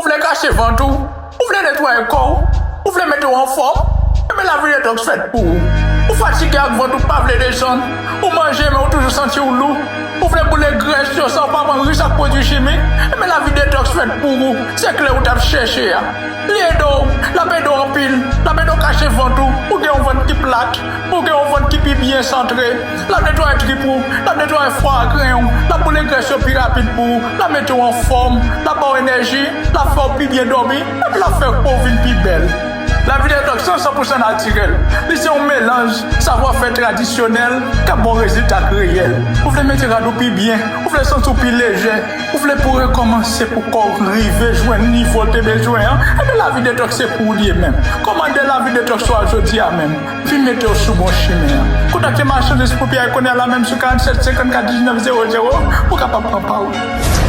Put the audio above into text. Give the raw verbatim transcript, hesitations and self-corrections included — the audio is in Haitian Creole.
Ou vle kache vant ou? Ou vle netwaye kò w? Ou vle mete w anfòm? Enben, lavi detoks fèt pou ou. Ou fatige ak vant ou pa vle desann. Ou manje, men ou toujou santi w lou. Ou vle boule grès yo san w pa pran ris ak pwodui chimik? Enben, lavi detoks fèt pou ou. Se kle ou t ap chèche a. Li ede w, l ap ede w anpil, l ap ede w kache vant ou, ou gen yon vant ki plat, ou gen yon vant ki pi byen santre, l ap netwaye trip ou, l ap netwaye fwa a grenn ou, l ap boule grès yo pi rapid pou ou, l ap mete w anfòm, l ap ba w enèji, l ap fè w pi byen dòmi, epi l ap fè po w vin pi bèl. Lavi detoks lan san pou san natirèl. Li se yon melanj savwafè tradisyonèl k ap ba w rezilta k reyèl. Ou vle mete rad ou pi byen, ou vle santi w pi lejè, ou vle pou w rekòmanse pou kò w rive jwenn nivo l te bezwen an, enben lavi detoks se pou ou li ye menm. Kòmande lavi detoks ou a jodi a menm. Vin mete w sou bon chimen an. Kontakte Machann Lespri Pyè kounye a la menm sou karanntsèt senkannkat diznèf zewo zewo pou w kapab pran pa w.